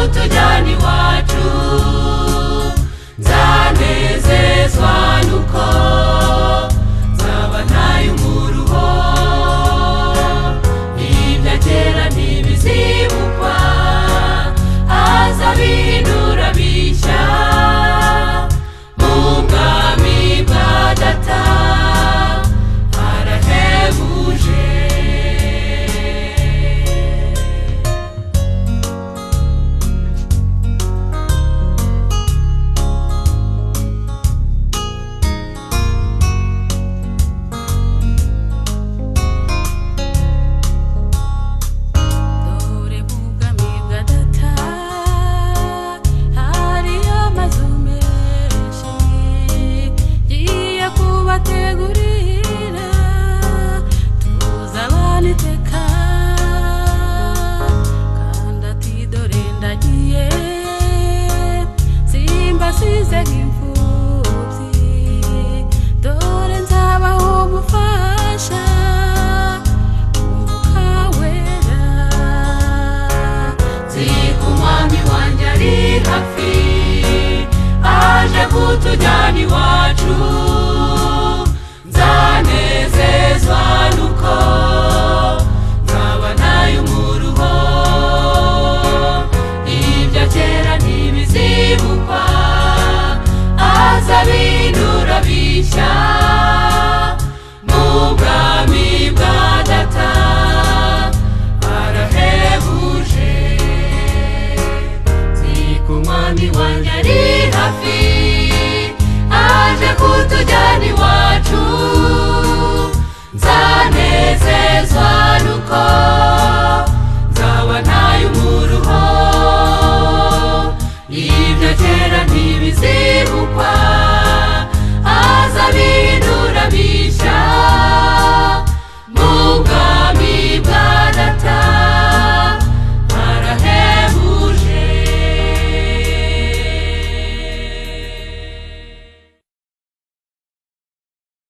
kutujyana iwacu. Nzanezezwa nuko nzaba ntaye umuruho, ibya kera ntibizibukwa, azabihindura bishya mu bwami bwa Data harahebuje. Dore mu bwami bwa Data hariyo amazu menshi, ngiye kubategurira tuzabana iteka. Kandi ati dore ndagiye, simbasize nk'imfubyi, dore nzabaha umufasha, Umwuka Wera. Nzi ko umwami wanjye ari hafi, aje kutujyana iwacu. Nzanezezwa nuko nzaba ntaye umuruho, ibya kera ntibizibukwa, azabindura bishya mu bwami bwa Data harahebuje. Nzi ko umwami wanjye ari hafi, aje kutujyana iwacu. Nzanezezwa nuko